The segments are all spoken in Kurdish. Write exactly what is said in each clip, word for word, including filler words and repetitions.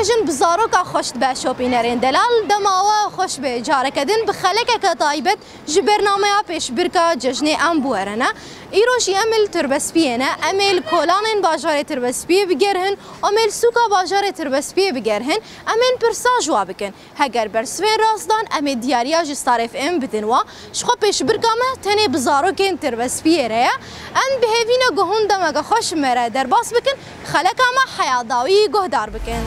Jin bi zaroka xweş dibe şopînerên delal, dema we xweş be. Careke din bi xelekeke taybet ji bernameya pêşbirka cejnê em bi we re ne. Îro jî em li Tirbespiyê ne. Em ê li kolanên bajarê Tirbespiyê bigerhin, em ê li sûka bajarê Tirbespiyê bigerhin. Em ên pirsan ji we bikin. Heger bersivên rast dan, em ê diyariya ji Star F M bidin we. Ji xwe pêşbirka me tenê bi zarokên Tirbespiyê re ye. Em bi hêvî ne ku hûn demeke xweş ji me re derbas bikin, xeleka me heya dawî guhdar bikin.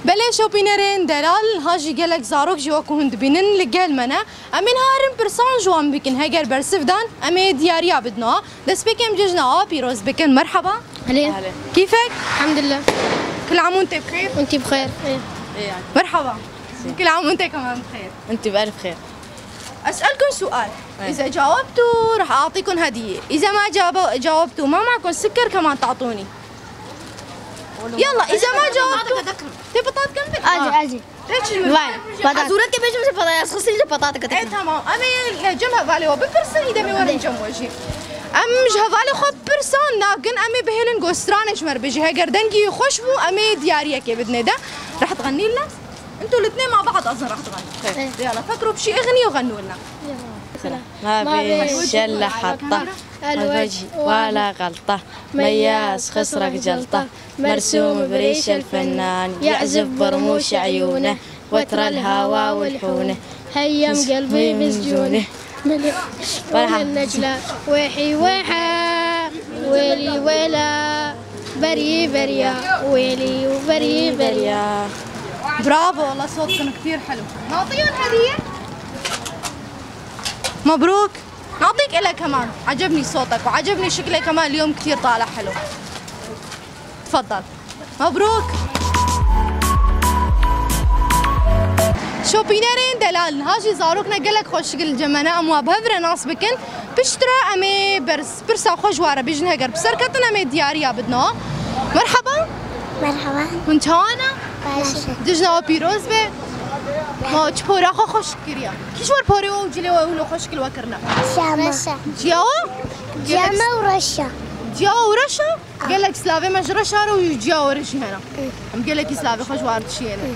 Belê şopînerên delal, ha jî gelek zarok jî wekî hûn dibînin li gel me ne. Em ê niha herin pirsan ji wan bikin. Heger bersiv dan, em ê diyariya bidin wa. Destpêkê em cejna wa pîroz bikin. Merhaba. Helê. Helê. Kîfek? Elhamdülillah. Kul am wente bi xêr. Wente bi xêr. Merhaba. Kul am wente keman bi xêr. Wente bi elf xêr. أسألكم سؤال. إيه. إذا جاوبتوا رح أعطيكم هدية. إذا ما جاب-، جاوبتوا ما معكم سكر كمان تعطوني. يلا، إذا ما جاوبتوا. Te patat kem bir. Acı, acı. Vay, patat. Hazûret ke bêjim ji patat, ez xistin ji patat ke. E, tamam. Em ê li cem hevalê we bipirsin, îdem ê werin cem we jî. Em ji hevalê xwe pirsan nakin, em ê bihêlin ku stranê ji me re bêjî. Heger dengî xweş bû, em ê diyariyekê bidinê de. Reh tixenî lina. انتو الاثنين مع بعض اظن راح تغنوا. إيه. يلا فكروا بشي اغنية وغنوا لنا. ما بين شلة حطة، الوجه ولا غلطة، مياس خصرك جلطة، مرسوم بريش الفنان، يعزف برموش عيونه، وتر الهوى والحونه. هيم قلبي بسجونه. مليون النجلة، ويحي ويحا، ويلي ويلا، بري بريا، ويلي وبري بريا. برافو، والله صوتكن كتير حلو. نعطيهم هدية؟ مبروك. نعطيك إلها كمان. عجبني صوتك وعجبني شكلك كمان، اليوم كتير طالع حلو. تفضل. مبروك. Şopînerên delal, niha jî zarok ne gelek xweşik li cem me ne, em wa bi hev re nas bikin. Piştre em ê bers-, pirsa xwe ji wa re bêjin, heger bi ser ketin em ê diyariya bidin. Merhaba. Merhaba. Hûn çawa ne? Baş e. Cejna we pîroz be. Ma çi pora xwe xweş kiriye? Kî ji we porê we û cilê we wilo xweşik li we kirine? Cama. Reşa. Ciya we? Cama û reşa. Ciya we û reşa? Gelek slavê me ji reşa re û ciya we re jî hene. Em gelekî slavê xwe ji war dişiyêne.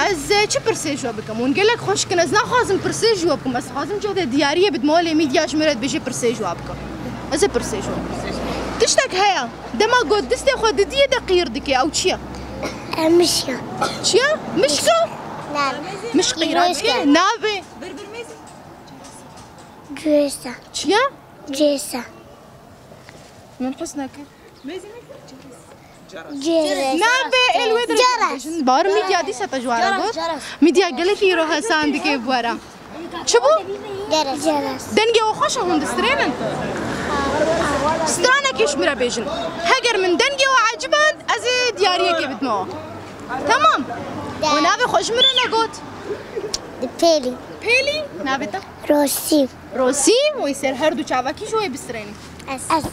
Ez, e, çi pirsê ji we bikim? Hûn gelek xweşik in. Ez naxwazim pirsê ji we bikim. Ez dixwazim cihê diyariyê bidim, holê mîdya ji min re dibêje pirsê ji we bikim. Ez ê pirsê ji we bikim. Tiştek heye. Dema ku distê xwe didiyê de qîr dike. Ew çi ye? E, mişk e. Çi ye? Mişk e? Navê. Mişk qîra dike. Navê. Cihêsa. Çi ye? Cihêsa. Min his nekir. Ceres. Navê êl wê Ceres. Bawir mîdya dîsa te ji wan re got. Mîdya gelekî îro hesan dike bi we re. Çi bû? Ceres. Ceres. Dengê we xweş e, hûn distrênin. Stranekê ji min re bêjin. Heger min dengê we eciband, ez ê diyariyekê bidime we. Tamam. De. We navê xwe ji min re negot. Pêlî. Pêlî? Navê te? Rosî. Rosî, wê ser her du çavekî ji wê bistrênî. Ez. Ez.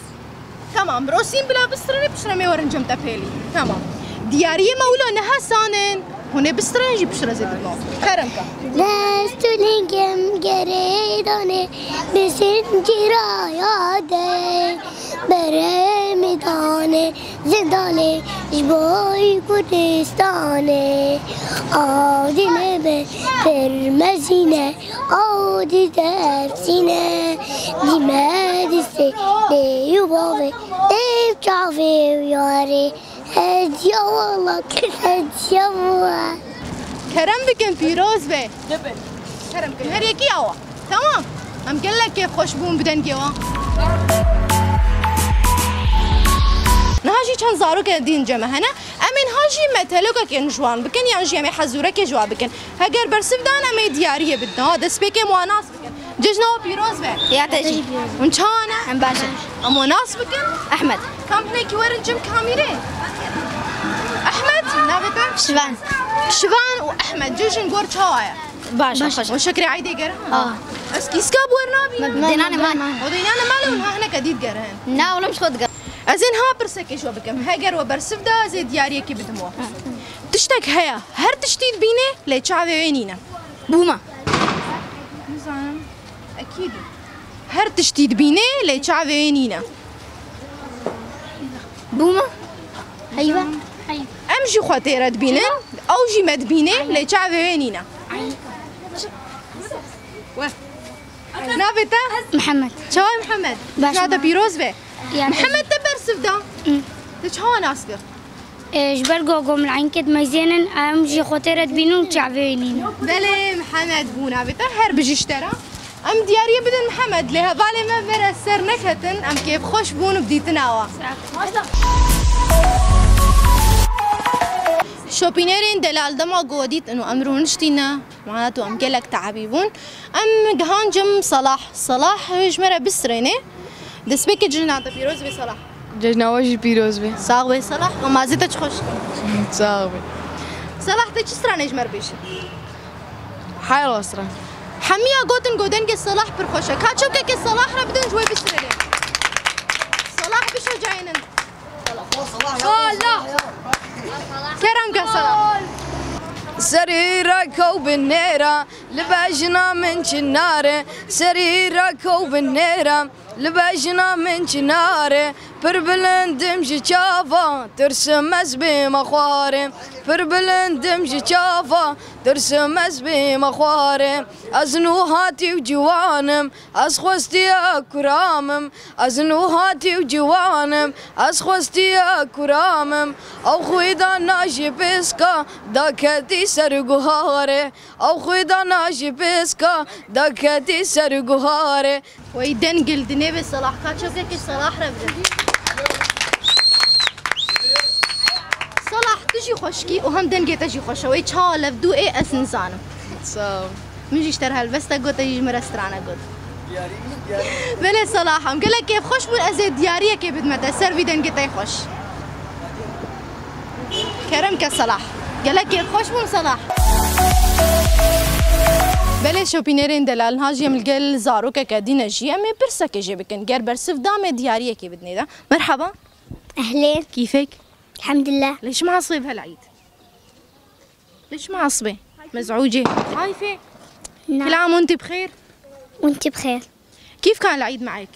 Tamam, Rosîn bila bistrênê, piştre em ê werin cem te pêlî. Tamam. Diyariyê me wilo ne hesan in. Hûn ê bistrên jî piştre zêde bino. Kerem ke. Dest û lingim gerê danê, bi zincîra ya de berê min danê, zindanê ji bo Kurdistanê. Aw dilê min pir mezîn e. Aw di dersîne, dîme distê dê û bavê, dê û çavê û yarê. Hediya wala, hediya bû. Kerem bikin, pîroz be. Kerem bikin, her yekî awa. Tamam. Em gelek kêfxweş bûn bi dengê wan. Niha jî çend zarokên din cem me hene. Em ê niha jî metelokekên ji wan bikin, yan jî em ê hezûrekê ji wan bikin. Heger bersiv dan, em ê diyariyê bidin. Ha, destpêkê em wan nas bikin. Cejna we pîroz be. Ya te jî. Hûn çawa ne? Em baş in. Em we nas bikin. Ehmed. Kam hinekî werin cem kamîrê. Ehmed, navê te? Şivan. Şivan û Ehmed, cejin gor çawa ye? Baş, baş. Hûn şekrê eydê gerin? Ha. Ez kîska bi wer nabînim. Me, me, dênane me, me. O dênane me, hûn ha hineke dî digerin. Na, oğlum, ji xwe digerin. Ez ê niha pirsekê ji we bikim. Heger we bersiv da, ez ê diyariyekê bidim we. Tiştek heye. Her tiştî dibînê, lê çavê wê nîne. Bûma. Nizanim. Ekîdî. Her tiştî dibînê, lê çavê wê nîne. Bûma? Heyva? Em jî xwe tê re dibînin, ew jî me dibîne, lê çavê wê nîne. Navê te? Mihemed. Çawa Mihemed? Baş. Navê te pîroz be. Ya. Mihemed te bersiv da. Hı. Te çawa nas kir? E, ji ber ku gomleynkê dimeyzênin, em jî xwe tê re dibînin û çavê wê nînin. Belê, Mihemed bû navê te, her bijî ji te re. Em diyariyê bidin Mihemed, lê hevalê me vere ser neketin, em kêfxweş bûn bi dîtina we. Şopînerên delal dema ku we dît û em rûniştîne, mana tu em gelek teebî bûn. Em gihan cem Salah. Salah ji me re bistirêne. Destpêkê cejna te pîroz be Salah. Cejna we jî pîroz be. Sax be Salah. Amazê te çi xweş. Sax be. Salah te çi stranê ji me re bêje? Heyl stran. Hemiya gotin ku dengê Salah pir xweş e. Ka çokekê Salah re bidin ji wê bistirêne. Salah bişecayînin. Salah. Kerem ke Salah. Serî re kew bi nêra, li bejna min çi nare. Serî re kew bi nêra, li bejna min çi nare. Pir bilindim ji çava, tirsim ez bême xware. Pir bilindim ji çava, tirsim ez bême xware. Ez nû hatî û ciwan im, ez xwestiya kuram im. Ez nû hatî û ciwan im, ez xwestiya kuram im. Ew xwîdana ji piska daketî ser guharê. Ew xwîdana ji piska daketî ser guharê. Wey dengil dinê be Salah, ka çokekê Salah re bidin. Salah, tu jî xweşkî û hem dengê te jî xweş e. Wey çawa lev dû ê ez nizanim. Sağ ol. Min jî ji te re helbestek got, te jî ji min re stranek got. Belê Salah, em gelek kêfxweş bûn, ez ê diyariyekê bidime te ser vî dengê te xweş. Kerem ke Salah. Gelek kêfxweş bûn Salah. Belê şopînerên delal, niha jî em li gel zarokeke dî ne jî, em ê pirsekê jê bikin. Ger bersiv da me diyariyekê bidinê de. Merhaba. Ehlên. Kîfek? Elhamdulillah. Lê şima asbê bi hel eîd. Lê şima asbê. Mezûcê. Xayfê. Na. Kilam, û entî bi xêr? Û entî bi xêr. Kîf kan el eîd me'ek?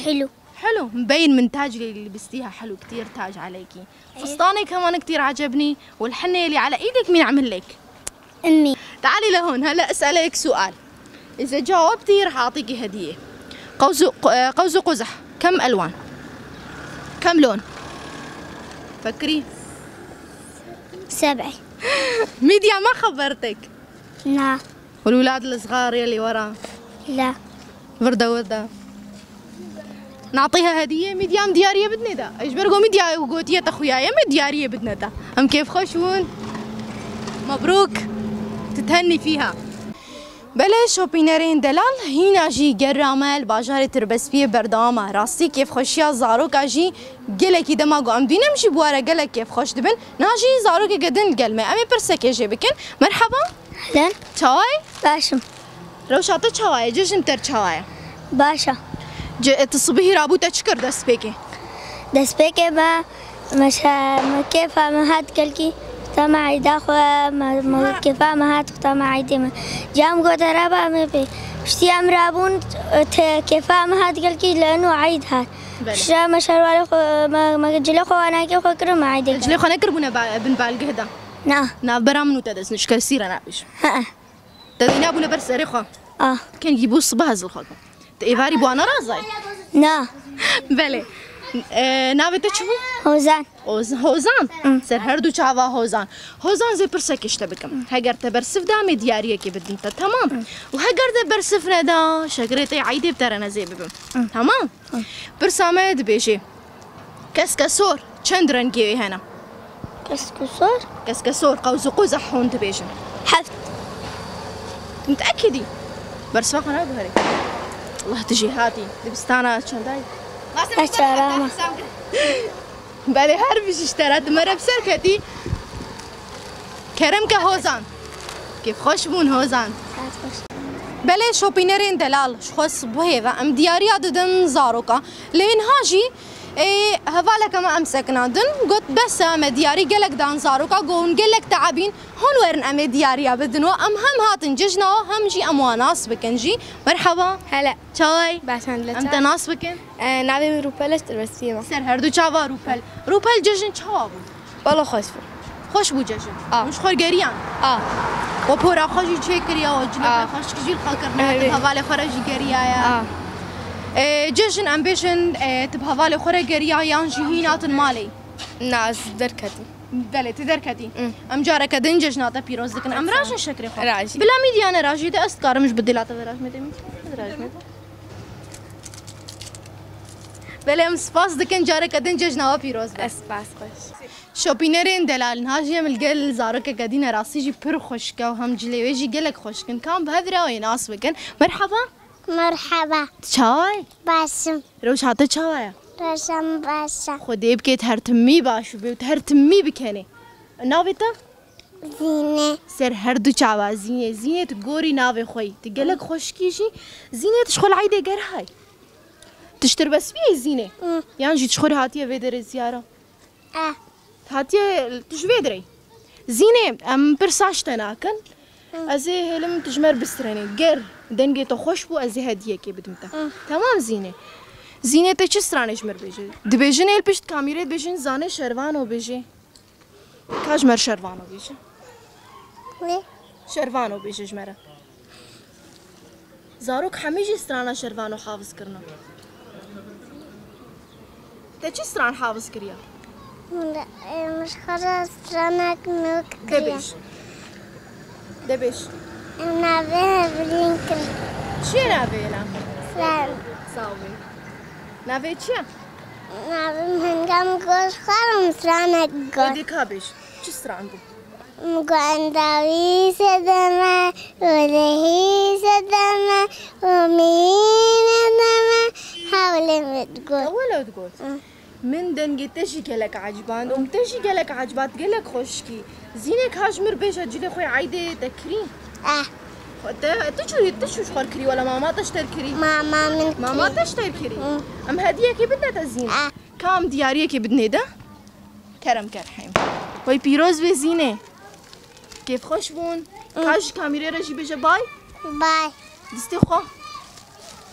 Helu. Helu. Mbeyin min tac lê libistîha helu, ktîr tac aleyki. Fistanê keman ktîr acebnî, wal hennê li ala îdek min amil lek. أمي. تعالي لهون، هلأ أسألك سؤال. إذا جاوبتي رح أعطيكي هدية. قوس ق-، قوس قزح، كم ألوان؟ كم لون؟ فكري. سبعة. ميديا ما خبرتك. لا. والولاد الصغار يلي ورا؟ لا. وردة وردة. نعطيها هدية؟ ميديا ام ديارية بدنا دا. ايش برقو ميديا وقوتية تخويا يا ام ديارية بدنا دا. ام كيف خوشون؟ مبروك. تتهني فيها. Belê şopînerên delal, hîna jî gera me li bajarê Tirbespiyê berdewam e. Rastî kêfxweşiya zaroka jî gelekî dema ku em dînim jî bi we re gelek kêfxweş dibin. Niha jî zarokeke din li gel me. Em ê pirsekê jê bikin. Merhaba. Helen. Çawa ye? Baş im. Rewşa te çawa ye? Cejn te çawa ye? Baş e. Ce-, tu sibihî rabû te çi kir destpêkê? Destpêkê me, me şe-, me kêfa me hat gelkî, xweta me eyda xwe, me, me kêfa me hat xweta me eydê me. Cam gote reba me pê. Piştî em rabûn, te kêfa me hat gelkî, li eno eyd hat. Belê. Şa me şerwalê xwe, me, me cilê xwe wanakê xwe kirin, me eydê. Cilê xwe nekiribûne ba-, bin balgeh de? Na. Navbera min û te dest nişkesî re nabêjim. He. Te dîna bûne ber serê xwe. Ah. Kengî bû siba ez li xwe kim. Te êvarî bû ana razay? Na. Belê. E, navê te çi bû? Hozan. Oz-, Hozan? Hı. Ser her du çava Hozan. Hozan zê pirsekê ji te bikim. Hı. Heger te bersiv da me diyariyekê bidin te, tamam? Hı. Û heger te bersiv neda, şegrê te eydê bi te re nezê bibim. Hı. Tamam? Hı. Pirsa me dibêjê. Keskesor çend rengê wê hene? Keskesor? Keskesor, qewz û quzeh hûn dibêjin. Heft. Muteekidî? Bersiva xwe naguherî. Allah tu jêhatî. Dibistana çendayî? Beş çarama. Belê her bijî ji te re, tu me re bi ser ketî. Kerem ke Hozan. Kêfxweş bûn Hozan. Saet xweş. Belê şopînerên delal, ji xwe sibihê ve em diyariya didin zaroka. Lê niha jî Ê, hevaleke me em sekinandin, got, bes e, me diyarî gelek dan zaroka, got, hûn gelek teebîn, hûn werin em ê diyariya bidin we. Em hem hatin cejna we, hem jî em wan nas bikin jî. Merhaba. Hele. Çaway? Baş, em Em te nas bikin. E, navê min Rûpel e, ji Tirbestiyê me. Ser her du çava Rûpel. Rûpel, cejn çawa bû? Wala xweş bû. Xweş bû cejn. A. Hûn ji xwe geriyan. A. We pora xwe jî çêkiriya, we cilê A. xwe xweşik jî li xwe kirine, Erê. tu bi hevalê xwe re jî geriyaye. A. E, cejn em bêjin, e, tu bi hevalê xwe re geriya yan jî hîn hatin malê? Na, ez derketî. Belê, tu derketî. Mm. Em careke din cejna te pîroz dikin. Em rajin şekrê xwe. Rajî. Bila mîdiya ne rajî de ez dikarim ji bi dila te ve rajmê demî. Ez rajmê de. Belê, em spas dikin, careke din cejna we pîroz be. Ez spas xweş. Şopînerên delal, niha jî em li gel zarokeke dî ne, rastî jî pir xweşik e û hem cilê wê jî gelek xweşik in. Ka em bi hev re wê nas bikin. Merhaba. Merhaba. Çawa ye? Baş im. Rewşa te çawa ye? Rewşa min baş e. Xwedê bikêt her timî baş bibê û tu her timî bikenê. Navê te? Zîne. Ser her du çawa Zîne. Zîne, tu gorî navê xwe yî. Tu gelek xweşik î jî. Zîne, tu ji xwe li eydê gerhay? Tu ji Tirbestiyê yî Zîne? Hı. Yan jî tu ji xwe re hatiye vê derê ziyara? Eh. Hatiye tu ji vê derê yî. Zîne, em pirsa ji te nakin. Hı. Ez ê hêlim tu ji me re bistrenî. Ger dengê te xweş bû, ez ê hediyekê bidim te. Hı. Temam Zîne. Zîne, te çi stranê ji me re bêje? Dibêjin ê li pişt kamîrê dibêjin, zanê şervano bêje. Ka ji me re şervano bêje. Ne? Şervano bêje ji me re. Zarok hemî jî strana şervano hafiz kirine. Te çi stran hafiz kiriye? Min, em, ji xwe re stranek nû kiriye. De bêj. De bêj. Em navê hevlîn kir. Çi ye navê hêla? Stran. Sağ ol. Navê çi ye? Navê min hingam got xwe re stranek got. Êdî ka bêj. Çi stran bû? Min got endawî sedeme, olehî sedeme, omîne deme, hewlê min digot. Ewel ew digot. Hı. Min dengê te jî gelek eciband û min te jî gelek ecibat, gelek xweşikî. Zîne, ka ji mir bêje cilê xwe eydê te kirî? Eh. Xwe te, tu çûyî, tu çû ji xwe kirî, wela mama te ji te kirî? Mama min Mama kirî. Te ji te kirî? Hı. Em hediyekê bidine te Zîne. Eh. Ka em diyariyekê bidinê de? Kerem ke rehîm. Wey pîroz bê Zîne. Kêfxweş bûn. Hı. Ka ji kamîrê re jî bêje bay. Bay. Distê xwe.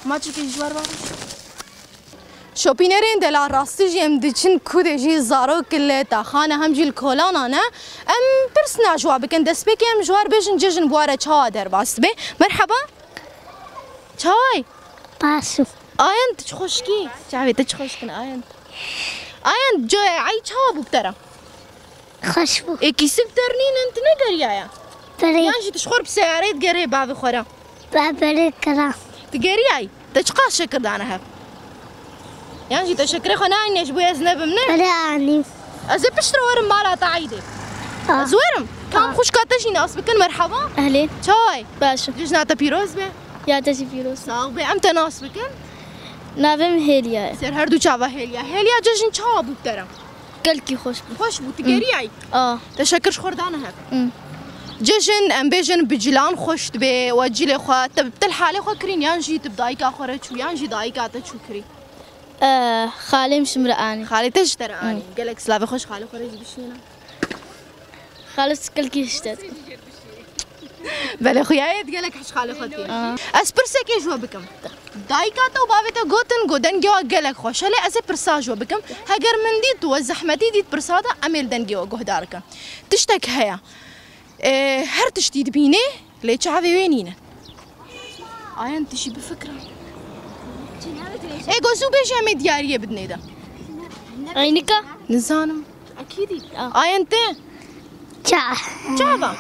Maçekê ji war bavêje. Şopînerên delal, rastî jî em diçin ku de jî zarok li taxan e, hem jî li kolanan e. Em pirsina ji wan bikin. Destpêkê em ji wan bêjin cejn bi wan re çawa derbas dibe. Merheba. Çawa yî? Baş im. Ayend, tu çi xweşik î. Çavê te çi xweşik in, Ayend. Ayend, co-, ey çawa bû bi te re? Xweş bû. Ê kîsik te re nînin, tu negeriyaye? Berê. Yan jî tu ji xwe re bi seyareyê digerê bavê xwe re? Ba berê kira. Tu geriyayî? Te çiqas şekir dane hev? Yan jî te şekirê xwe neanîne ji bo ez nebim, ne? Berê anîm. Ez ê piştre werim mala te eydê. Ah. Ez werim. Kam Ah. xwişka te jî nas bikin, merheba. Ehlên. Çawa yî? Baş im. Cejna te pîroz be. Ya te jî pîroz. Sax be. Em te nas bikin. Navê min Hêliya ye. Ser her du çava Hêliya. Hêliya, cejn çawa bû bi te re? Gelkî xweş bû. Xweş bû, tu Hmm. geriyayî? A. Te şekir ji xwe re dane hev? Hmm. Cejn, em bêjin, bi cilan xweş dibe, we cilê xwe, te, te li halê xwe kirîn, yan jî tu bi dayika xwe re çû, yan jî dayika te çû kirî? E, xalê min ji min re anî. Xalê te ji te re anî. Hmm. Gelek silavê xwe ji xalê xwe re jî bişîne. Xalê tu kilkî hiştet. Belê, xuya ye, gelek hej xalê xwe dike. Aa. Ez pirsekê ji we bikim. Dayika te û bavê te gotin, got dengê we gelek xweş e, lê ez ê pirsa ji we bikim. Heger min dît, we zehmetî dît pirsa de, em ê li dengê we guhdar bikin. Tiştek heye. Ee, her tiştî dibînê, lê çavê wê nîne. Ayan, tu jî bifikre. Ê, go zû bêje, em ê diyariyê bidinê de. Eynika? Nizanim. Ekîdî. Ah. Ayan te? Ça. Çava?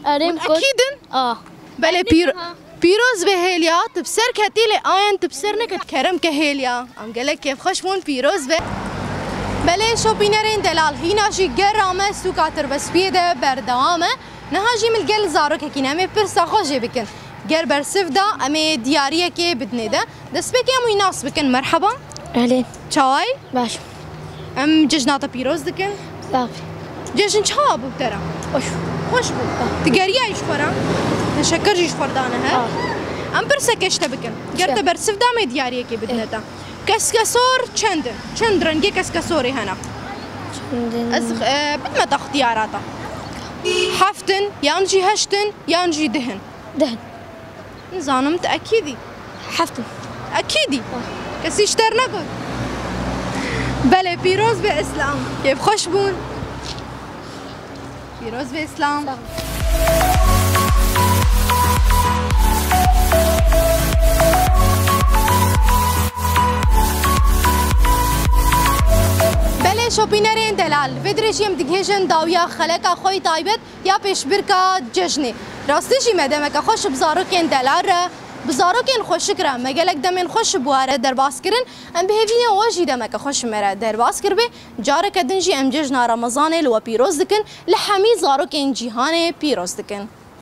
Erê, Hûn ekîd in? Ah. Belê, pîr-, pîroz be Hêliya, tu bi ser ketî lê Ayan tu bi ser neket, kerem ke Hêliya. Em gelek kêfxweş bûn, pîroz be. Belê şopînerên delal, hîna jî gera me sûka Tirbespiyê de berdewam e. Niha jî min gel zarokekî ne, em ê pirsa xwe jê bikin. Ger bersiv da, em ê diyariyekê bidinê de. Destpêkê em wî nas bikin. Merheba. Ehlên. Çawa yî? Baş. Em cejna te pîroz dikin. Zaf. Cejn çawa bû bi te re? Xweş. Xweş bû. Ah. Tu geriyayî ji xwe re? Teşekkür jî ji xwe re dane he. Ah. Em pirseke ji te bikin. Ger Çi? Te bersiv da, em ê diyariyekê bidine Eh. te. Keskesor çend in? Çend rengê keskesorê hene? Çend in? Ez, e, bidime te xtiyara te. Heft in, yan jî heşt in, yan jî dih in? Dih in. Nizanim, tu ekîdî? Heft in. Ekîdî? Kesî ji te re negot? Belê, pîroz be Îslam. Kêfxweş bûn. Pîroz be Îslam. Sağ ol. Belê şopînerên delal, vê dirê jî em digihêjin dawiya xeleka xwe yê taybet ya pêşbirka cejnê. Rastî jî me demeke xweş bi zarokên delal re, bi zarokên xweşik re, me gelek demên xweş bi we re derbas kirin. Em bi hêvî ne we jî demeke xweş bi me re derbas kiribê. Careke din jî em cejna Remezanê li we pîroz dikin, li hemî zarokên cîhanê pîroz dikin.